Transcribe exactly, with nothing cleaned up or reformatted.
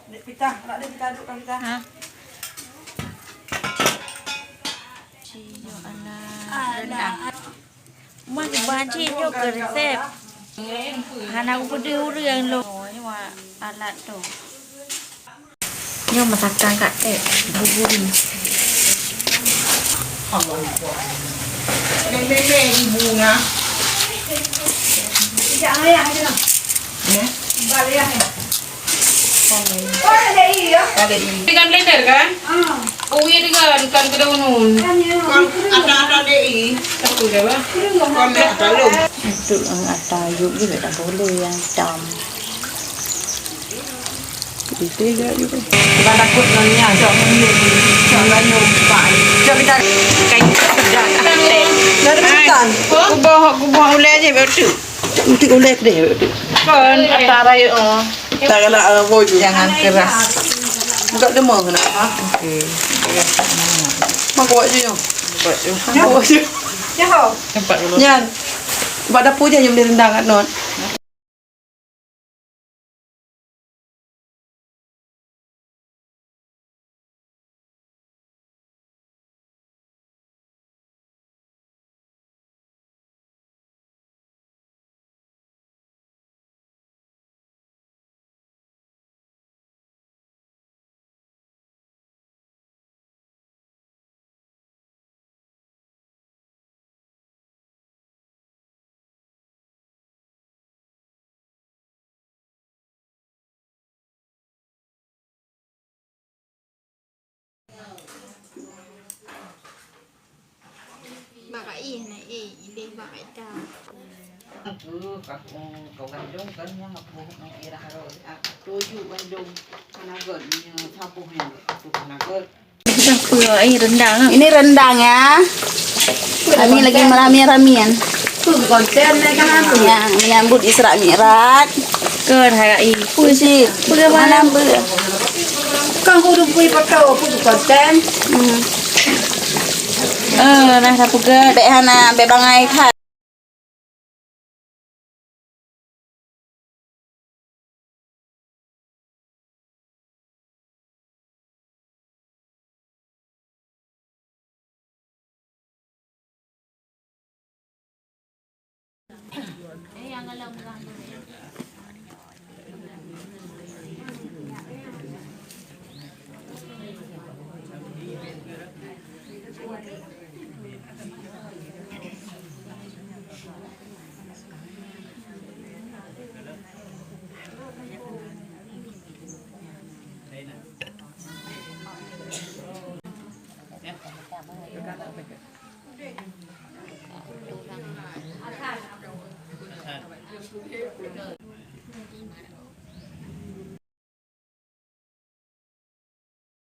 Dek Pita, nak Dek Pita duduk kan Pita? Ha? Ciyo anak. Anak. Mah banci nyoe keu resep. Hana kupeudeuh ureueng lôn. Nyoe alat tu. Nyoe masakan Kak Tek, bubur ni. Meme ibu ngah. Ijak ayah aja lah. Ya? Balik ya. Dengan blender kan? Uwi dengan kan ke daun nun. Ada-ada deh. Aku dah bah. Kon nak kalau. Itu yang ada yuk juga dah boleh yang hitam. Itu juga juga. Kita takut nanya jok nanya jok nanya pak. Jok kita kain dah. Dari bukan. Kuboh kuboh ulai aja betul. Untuk ulek deh. Kon ata rayek oh. Tak kena apa tu. Jangan keras. Buka demo kena. Okey. Mak kuat je nyo. Kuat je. Kuat je. Tempat dulu. Nyan. Bak dapur je yang beli rendang kat non. Bak kai na eh, ileh bak kai ta. Aku, aku, kawan dong kan yang aku nak irah roh. Aku tuju bandung. Kanagot ni sabuh ni. Aku kanagot. Apa ai rendang? Ini rendang ya. Kami lagi merami-ramian. Tu konten mereka apa? Ya, menyambut Isra Mi'raj. Ke hai. Puisi. Malam ber. Kang kudu pui foto, kudu konten. Hmm. Eh, nah, dah peugah. Bek hana, bek bangai that.